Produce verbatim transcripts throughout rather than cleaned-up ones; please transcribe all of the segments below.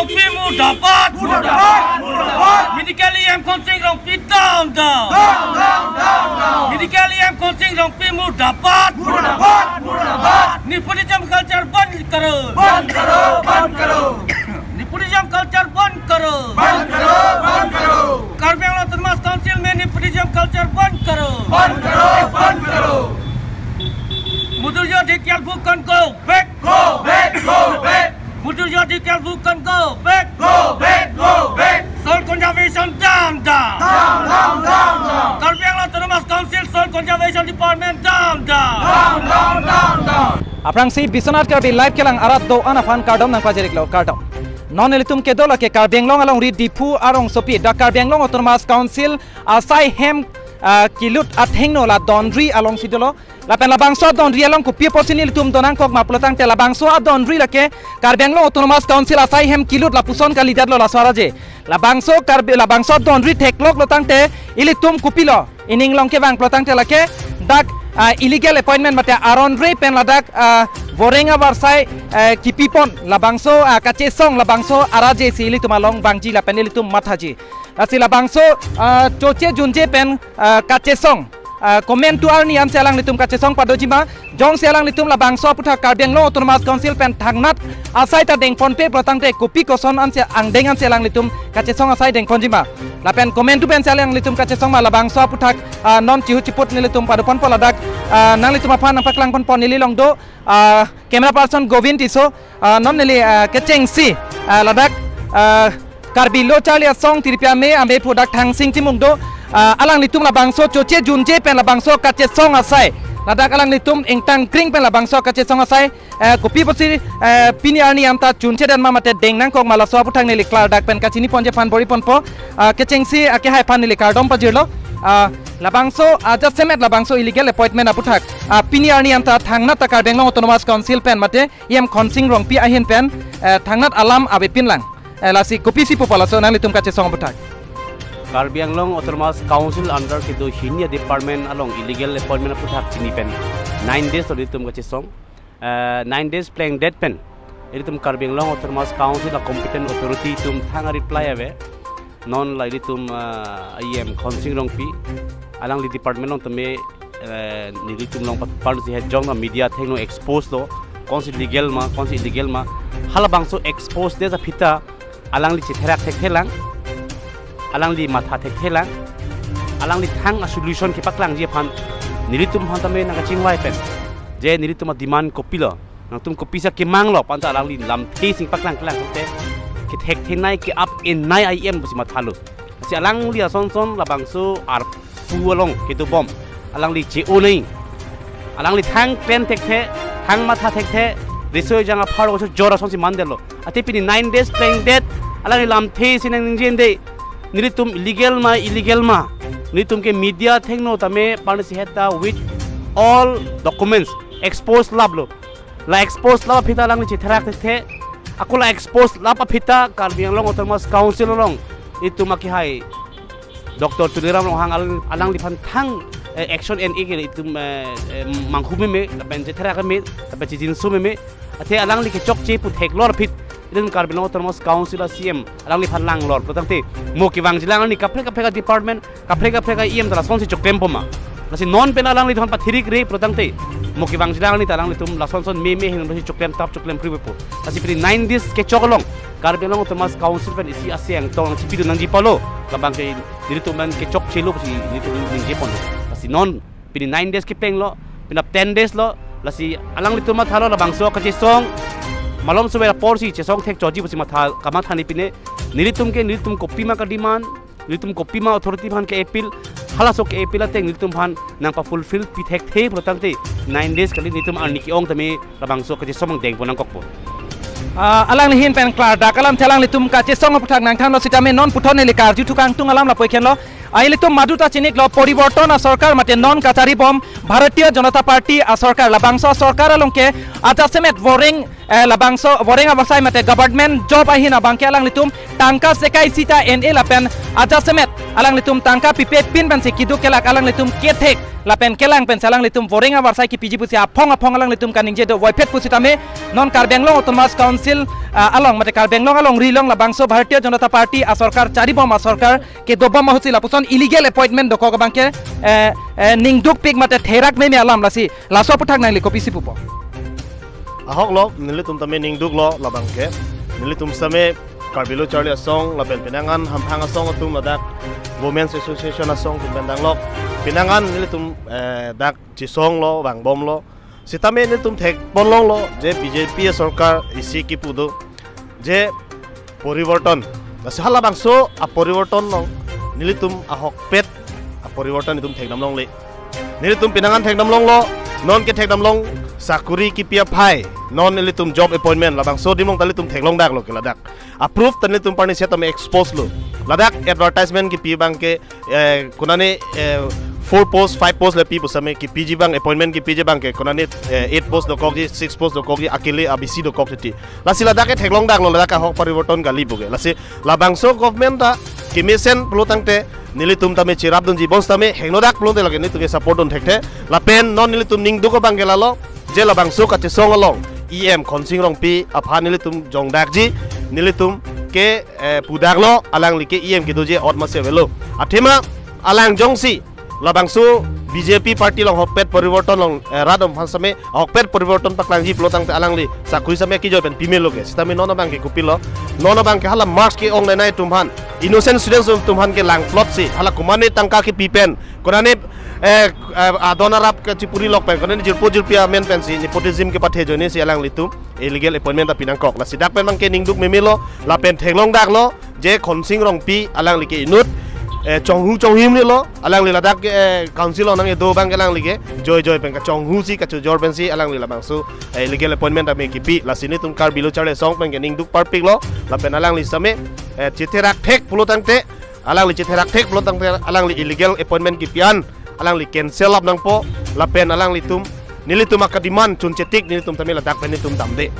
Rongpi murdabad! Murdabad! Murdabad! Medical E M Khonsing Rongpi down down! Down down down down! Medical E M Khonsing Rongpi murdabad! Murdabad! Murdabad! Nepotism culture बंद करो! बंद करो! बंद करो! Nepotism culture बंद करो! बंद करो! बंद करो! Karbi Anglong Autonomous Council में nepotism culture बंद करो! बंद करो! बंद करो! Mudur Jyoti Kyavu can go back! Go back! Go back! Mudur Jyoti Kyavu can go back! Go back! Go back! Soil conservation down down! Down down down down! Karbi Anglong Autonomous Council Soil Conservation Department down down! Down down down down! Aphrangsi Biswanath Karbi Live kelang arat do-an aphan kardom nangpajir-iklo, kardom. Non ilitum kedo lake Karbi Anglong alongri Diphu arongsopi dak Karbi Anglong Autonomous Council asai hem, ah, kilut athengno la donri alongsi dolo. Lapen labangso adonri along kopi apotsi nelitum donangkok ma pulotangte labangso adonri lake Karbi Anglong Autonomous Council asai hem kilut lapuson kalidetlo laso araje. Labangso Karbi, labangso adonri thekloklo tangte ilitum kopilo? Ining along kevang pulotangte lake dak, ah, illegal appointment mate aron re pen ladak, ah, voreng avarsai, eh, kipipon labangso, ah, kachesong labangso araje si ilitum along vangji lapen ilitum mathaji. Lasi labangso, ah, choche junje pen, ah, kachesong, ah, komantu arni ansi alanglitum kachesong padojima, jongsi alanglitum labangso aputhak Karbi Anglong Autonomous Council pen thangnat asai ta dengponpe pulotangte kopi koson ansi angdeng ansi alanglitum kachesong asai dengponjima. Lapen komantu pensi alanglitum kachesong ma labangso aputhak, ah, non chihu chiput nelitum padoponpo ladak, ah, nanglitum aphan nangpaklangponpo neli along do, ah, camera person Govind Tisso, ah, non neli, ah, kechengsi, ah, ladak, ah, Karbi Lo Charli Asong Tirpi Ame, ame pu dak Thangsing Timung do, ah, alanglitum labangso choche junje pen labangso kachesong asai. Ladak alanglitum ingtangkring pen labangso kachesong asai, eh, kopi apotsi, eh, pini arni anta chunchedet ma mate dengnangkok ma laso aputhak neli klardak pen kachiniponji aphan bor-iponpo, ah, kechengsi akehai aphan neli kardom pajirlo, ah, labangso, ah, jasemet labangso illegal appointment aputhak, ah, pini arni anta thangnat ta Karbi Anglong Autonomous Council pen mate E M Khonsing Rongpi ahin pen, eh, thangnat alam avepinlang. Eh, lasi kopisi pupo laso nanglitum kachesong aputhak? Karbi Anglong Autonomous Council under kedo hini a-department along illegal appointment aputhak chini pen nine days lo ilitum kachesong. Eh, nine days plengdet pen ilitum Karbi Anglong Autonomous Council a-competent authority atum thang a-reply ave. Non la ilitum, ah, E M Khonsing Rongpi, alangli department along tame, eh, nelitum along pat-, parsi het jong na media athengno expose lo, konsi legal ma, konsi illegal ma. Halabangso expose det aphi ta alangli chetherak thekthelang, alangli matha thekthelang, alangli thang a-solution kepaklangji aphan nelitum aphan tame nangkachingvai pen, je nelitum a-demand kopilo, nangtum kopisi kemanglo pu anta alangli lamthe si paklang klang te kethek thenei ke-ap enei I M pusi mathalo. Si alangli asonson labangso arpu along kedobom, alangli che-o nei. Alangli thang klen thekthe, thang matha thekthe, riso ejang apharo kachojor asonsi mandetlo. Athe pini nine days plengdet, alangli lamthe si nangningje-un-e. Nelitum illegal ma, illegal ma, nelitum ke media athengno tame parsi het ta with all documents expose laplo. La expose lap aphi ta alangli chetherak thekthe. Ako la expose lap aphi ta Karbi Anglong Autonomous Council along itum akehai Doctor Tuliram Ronghang alang, alangliphan thang, eh, action en-e ke itum, eh, eh, manghu meme, lapen chetherak meme, lapen chejinso meme. Athe alangli kechokche pu theklor aphi, itum Karbi Anglong Autonomous Council a-C E M alangliphan langlor pulotangte mo kevangjilang arni kaprek kaprek a-department, kaprek kaprek a-E M ta lasonsi choklempo ma. Lasi non pen alangliphan pathirik re pulotangte mo kevangjilang arni ta alanglitum lasonson meme hensi choklem tap choklem pri po. Lasi pini nine days kechok along Karbi Anglong Autonomous Council pen isi aseng tong chipidun nangji pulo, labang ke nelitum pen kechokchelo pusi nelitum ningjeponlo. Lasi non pini nine days keplenglo, penap ten days lo, lasi alanglitum mathalo labangso kachesong malom sobe aporsi chesong thekchotji pusi matha kamatha ni pine, nelitum ke nelitum kopima ka-demand, nelitum kopima authority aphan ke-appeal, halaso ke-appeal ateng nelitum aphan nangpa-fulfill pi thekthe pulotangte nine days kali nelitum arni ke-ong tame labangso kachesong dengpon nangkokpo. Ah, alangli ahin pen klardak alam chelang, nelitum kachesong aputhak nangthanlo sitame non puthot neli karju thukang tung alam lapu-ik henlo. Ah, ilitum madu ta chiniklo, Poriborton a-sorkar mate non kacharibom Bharatiya Janata Party a-sorkar, labangso a-sorkar along ke ajasemet voreng, eh, labangso voreng avarsai mate government job ahin abang ke alanglitum tangka sekai sita en-e lapen ajasemet alanglitum tangka pipe pin pensi keduk kelak alanglitum kethek lapen kelang pen si alanglitum voreng avarsai kipiji pusi aphong aphong alanglitum kaningje do. Voiphet pusitame non Karbi Anglong Autonomous Council, ah, along mate Karbi Anglong alongri along labangso Bharatiya Janata Party asorkar charibom asorkar kedobom ahutsi lapuson illegal appointment dokok abangke, eh, eh, ningdukpik mate therak meme alam lasi laso aputhak nangli kopisi pupo? Ahok lo, nelitum tame ningduk lo labangke. Nelitum same Karbi Lo Charli Asong lapen penang an hamphang asong atum ladak Women's Association asong atum pen danglok. Penang an nelitum, eh, dak chesong lo, vangbom lo. Sitame nelitum thekpon longlo je B J P sorkar isi kipu do je poriborton. Lasi halabangso aporiborton along nelitum ahokpet aporiborton itum thekdam longle. Nelitum penang an thekdam longlo, non ke thekdam long sakuri kipi aphai. Non nelitum job appointment labangso adim along ta nelitum theklong dak lo ke ladak. Approve ta nelitum parni setame expose lo. Ladak advertisement kipi abangke, eh, konane, eh, four post, five post le pi pusitame kipiji abang, appointment kipiji abangke konane, eh, eight post dokokji, six post dokokji, akele abisi dokok titi. Lasi ladak ke theklong dak lo, ladak ahok poriborton kali puke. Lasi labangso government ta kemesen pulotangte nelitum tame cherapdunji, bonsitame hingno dak pulote lake nelitum ke support dun thekthe. Lapen non nelitum ningduk abangke lalo je labangso kachesong along E M Khonsing Rongpi aphan nelitum jongdakji, nelitum ke, eh, pudak lo, alangli ke E M kedoji ot masi avelo. Athema alang jongsi labangso B J P party along ahokpet poriborton along, eh, rat atum aphan sitame ahokpet poriborton paklangji pulotangte alangli sakuri sitame kijoi pen pimelo ke. Sitame non abangke kopilo? Non abangke hala marks ke-ong lenei atum aphan, innocent students atum aphan kelang plot si hala komane tangka kipi pen, konane, eh, eh, adon arap kachipuri lok pen, konane jirpo jirpi amen pensi nepotism kepathe ajoine si alanglitum illegal appointment ta pinangkok. Lasi dak pen abangke ningduk memelo, lapen theklong dak lo je Khonsing Rongpi alangli ke inut, eh, chonghu chonghi mene lo, alangli ladak ke, eh, council along nangkedo abangke alangli ke joijoi pen kachonghu si kachojor pensi alangli labangso, eh, illegal appointment tame kipi. Lasi nelitum Karbi Lo Charli Asong pen ke ningduk parpik lo, lapen alangli sitame, eh, chetherak thek pulotangte, alangli chetherak thek pulotangte alangli illegal appointment kipi an alangli cancel up nangpo, lapen alanglitum, nelitum aka demand chunchetik, nelitum tame ladak pen nelitum damde.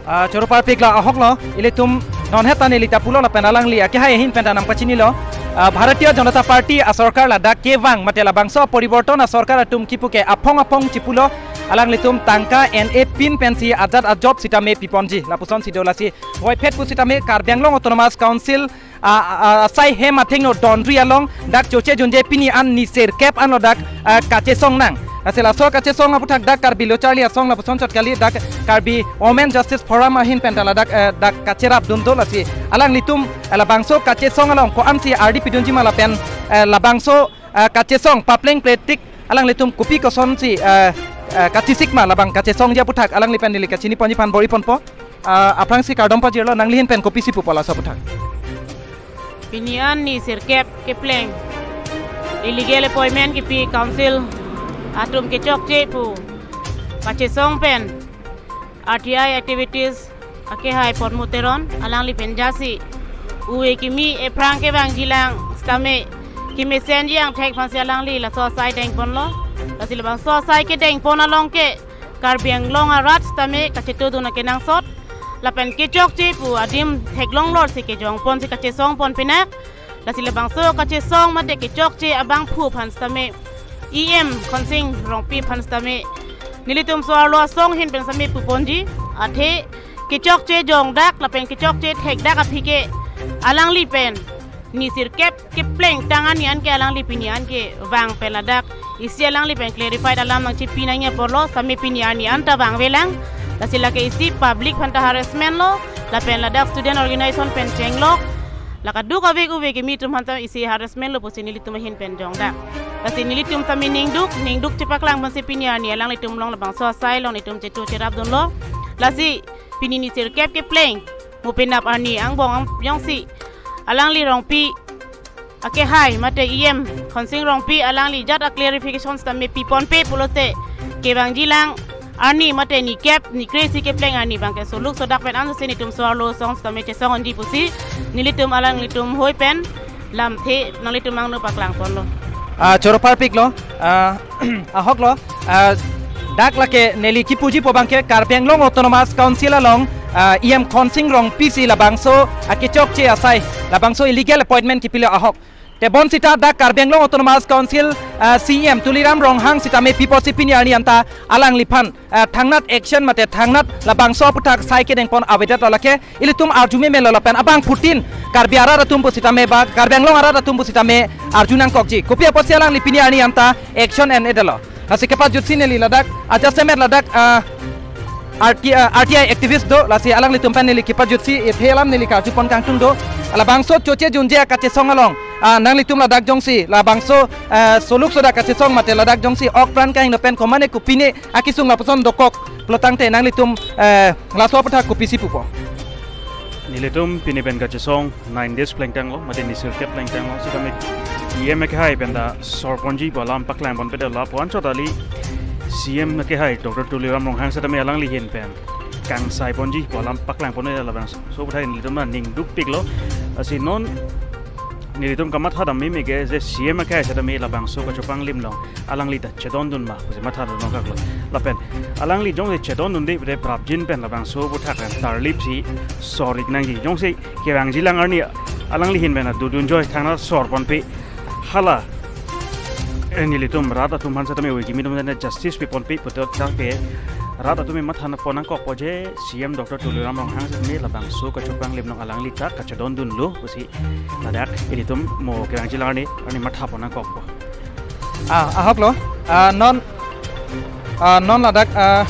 Ah, choro parpik lo, ahok lo, ilitum non het ta neli ta pulo lapen alangli akehai ahin pen ta nangpachinilo. Ah, Bharatiya Janata Party asorkar ladak kevang mate labangso poriborton asorkar atum kipu ke aphong aphong chipulo, alanglitum tangka N A pin pensi ajat ajob sitame piponji, lapusonsi do. Lasi voiphet pusitame Karbi Anglong Autonomous Council, ah, ah, asai hem athengno Dondri along dak choche junje pini an ni sirkep anlo dak, ah, kachesong nang. Lasi laso kachesong aputhak dak Karbi Lo Charli Asong lapuson chot kali, dak Karbi Women Justice Forum ahin pen ta ladak, eh, dak kacherapdun do. Lasi alanglitum, eh, labangso kachesong along ko-ansi ardi pidunji ma lapen, eh, labangso, eh, kachesong papleng pletik alanglitum kopi kosonsi, eh, eh, kachesik ma labang kachesongji aputhak alangli pen neli kachiniponji aphan bor-iponpo. Ah, aphrangsi kardom pajirlo, nangli ahin pen kopisi pupo laso aputhak? Pini an ni sirkep kepleng illegal appointment kipi council atum kechokche pu kachesong pen R T I activities akehai Padma Teron alangli pen jasi uve kimi ephrang kevangjilang sitame kemesenji angthek aphansi alangli laso asai dengponlo. Lasi labangso asai kedengpon along ke Karbi Anglong arat sitame kachetudun akenangsot lapen kechokche pu adim theklong lor si kejongpon si kachesongpon pinak. Lasi labangso kachesong mate kechokche abangphu aphan sitame E M Khonsing Rongpi aphan sitame nelitum so-arlo asong ahin pen sitame puponji, athe kechokche jongdak lapen kechokche thekdak aphi ke alangli pen ni sirkep kepleng tang ani an ke alangli pini an kevang pen ladak isi alangli pen clarified alam nangchipi nangji aporlo, sitame pini arni an ta vangvelang. Lasi lake isi public aphan ta harassment lo, lapen ladak student organization pen chenglok, la kadokave uve kimi atum aphan ta isi harassment lo pusi nelitum ahin pen jongdak. Lasi nelitum tame ningduk, ningduk chepaklang aphansi pini arni alanglitum along labangso asai along nelitum chetu cherapdunlo. Lasi pini ni sirkep kepleng mo penap arni angbong ang jongsi alangli Rongpi akehai mate E M Khonsing Rongpi alangli jat a-clarification sitame piponpe pulote kevangjilang arni mate ni kep ni kre-isi kepleng arni abangke soluk sodak pen ansi nelitum so-arlo asong sitame chesong unji pusi nelitum alanglitum hoi pen lamthe nanglitum angno paklangponlo. Ah, choro parpiklo, ah, ahoklo, ah, dak lake neli kipuji pu abangke Karbi Anglong Autonomous Council along, ah, E M Khonsing Rongpi si labangso akechokche asai, labangso illegal appointment kipilo ahok. Tebon sita dak Karbi Anglong Autonomous Council, ah, C E M Tuliram Ronghang sitame pi apotsi pini arni anta alangliphan, ah, thangnat action mate thangnat labangso aputhak sai kedengpon avedetlo lake ilitum arju memelo lapen abangphutin Karbi arat atum pusitame ba Karbi Anglong arat atum pusitame arju nangkokji. Kopi apotsi alangli pini arni anta action en-edetlo. Lasi kepajutsi neli ladak ajasemet ladak, ah, R T I, ah, R T I activist do, lasi alanglitum pen neli kepajutsi, eh, the alam neli karjupon kangtung do. Labangso Choche Junje kachesong along, ah, nanglitum ladak jongsi labangso, eh, soluk soda kachesong mate ladak jongsi ok pran kahingno pen komane kopine akesung lapuson dokok pulotangte nanglitum, eh, laso aputhak kopisi pupo? Nelitum pini pen kachesong nine days plengtanglo, mate ni sirkep plengtanglo, sitame E M akhei pen ta sorponji pu alam paklangponpedetlo, lapu anchot kali C E M akhei Doctor Tuliram Ronghang sitame alangli ahin pen kangsaiponji pu alam paklangponpedetlo, labangso aputhak nelitum ta ning dukpiklo. Lasi non nelitum kamathadam meme ke je C E M akhei sitame labangso kachopanglim along alangli ta chedondun ma pusi mathadun nangkoklo. Lapen alangli jongsi chedondunde pute prapjin pen labangso aputhak an tarlip si sor-ik nangji. Jongsi kevangjilang arni alangli ahin pen dodunjoi thangnat sorponpe, hala, eh, nelitum rat atum aphan sitame oi kimi atum aphan justice piponpe puthot tangte rat atum mathanpon nangkokpo je C E M Doctor Tuliram Ronghang sitame labangso kachopanglim along alangli ta kachedondunlo pusi ladak ilitum mo kevangjilang arni, arni mathapon nangkokpo. Ah, ahoklo. Ah, non, ah, non ladak, ah,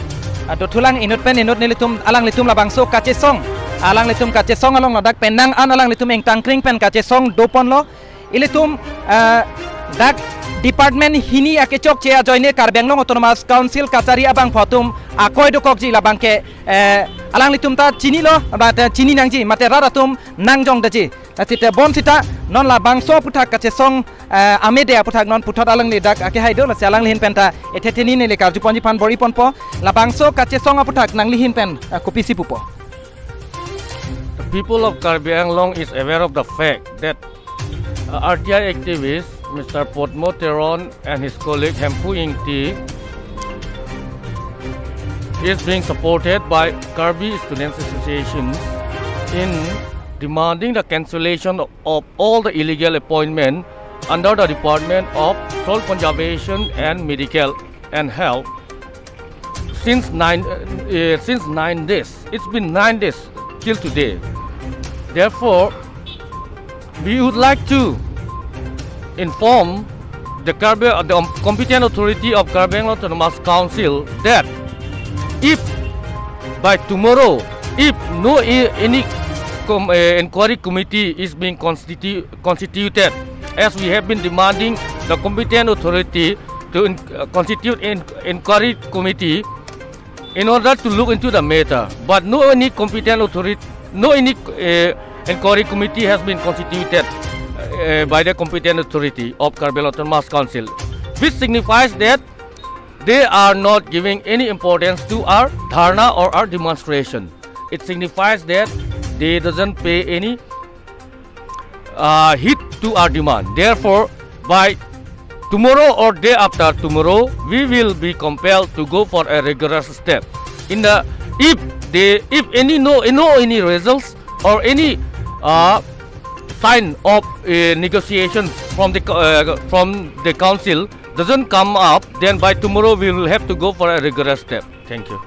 ah, dothulang inut pen inut nelitum, alanglitum labangso kachesong, alanglitum kachesong along ladak penang an alanglitum ingtangkring pen kachesong doponlo. Ilitum, ah, dak department hini akechokche ajoine Karbi Anglong Autonomous Council kachari abangphu atum akoi dokokji labang ke, eh, alanglitum ta chinilo, mate chini nangji, mate rat atum nangjongdetji. Lasi tebon sita non labangso aputhak kachesong, eh, amede aputhak non puthot alangli dak akhei do, lasi alangli ahin pen ta ethe theni neli karjuponji aphan bor-iponpo. Labangso kachesong aputhak nangli ahin pen, eh, kopisi pupo? The people of Karbi Anglong is aware of the fact that, uh, R T I activist Mister Podmo Teron and his colleague Hemphu Ingti is being supported by Karbi Students Association in demanding the cancellation of, of all the illegal appointment under the Department of Soil Conservation and Medical and Health since nine, uh, uh, since nine days. It's been nine days till today. Therefore, we would like to inform the Karbi, uh, the, um, competent authority of Karbi Anglong Autonomous Council that if by tomorrow, if no i-, any com-, uh, inquiry committee is being constitu-, constituted, as we have been demanding the competent authority to in-, uh, constitute an inquiry committee in order to look into the matter, but no any competent authority, no any, uh, inquiry committee has been constituted, uh, by the competent authority of Karbi Anglong Autonomous Council, which signifies that they are not giving any importance to our dharna or our demonstration. It signifies that they doesn't pay any, uh, heed to our demand. Therefore, by tomorrow or day after tomorrow, we will be compelled to go for a rigorous step. In the, if they, if any no, no any results or any, uh, sign of, uh, negotiation from the co-, uh, from the council doesn't come up, then by tomorrow we will have to go for a rigorous step. Thank you.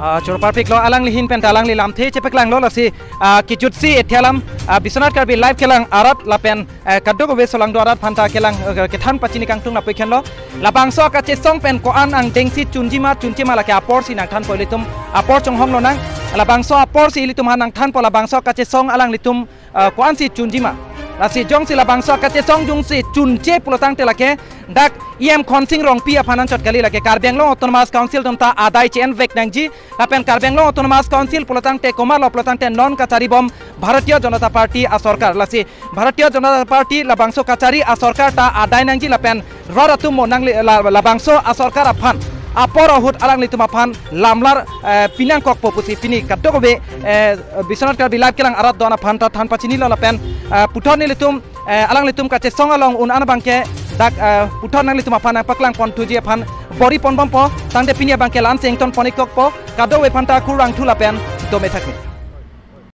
Ah, choro parpiklo, alangli ahin pen ta alangli lamthe chepaklanglo, lasi, ah, kejutsi ethe alam, ah, Biswanath Karbi Live kelang arat lapen, eh, kadokave solangdo arat aphan ta kelang, eh, kethan pachini kangtung lapu-ik henlo. Labangso kachesong pen ko-an angdengsi chunjima chunchema lake aporsi nangthanpo ilitum, apor chonghong lonang. Labangso aporsi ilitum aphan nangthanpo, labangso kachesong alanglitum, ah, ko-ansi chunjima. Lasi jongsi labangso kachesong jongsi chunche pulotangte lake dak E M Khonsing Rongpi aphan anchot kali, lake Karbi Anglong Autonomous Council atum ta adai che-envek nangji. Lapen Karbi Anglong Autonomous Council pulotangte komarlo pulotangte non kacharibom Bharatiya Janata Party asorkar. Lasi Bharatiya Janata Party labangso kachari asorkar ta adai nangji lapen rat atum mo nangli la-, labangso asorkar aphan apor ahut alanglitum aphan lamlar, eh, pinangkokpo pusi pini kadokave, eh, Biswanath Karbi Live kelang arat do-an aphan ta than pachinilo lapen, eh, puthot nelitum, eh, alanglitum kachesong along un-an abangke dak, eh, puthot nanglitum aphan nangpaklangponthuji aphan bor-iponbompo, tangte pini abangke la-ansi ingtonpon-ik kokpo, kadokave aphan ta kurvangthu lapen dome thakmi.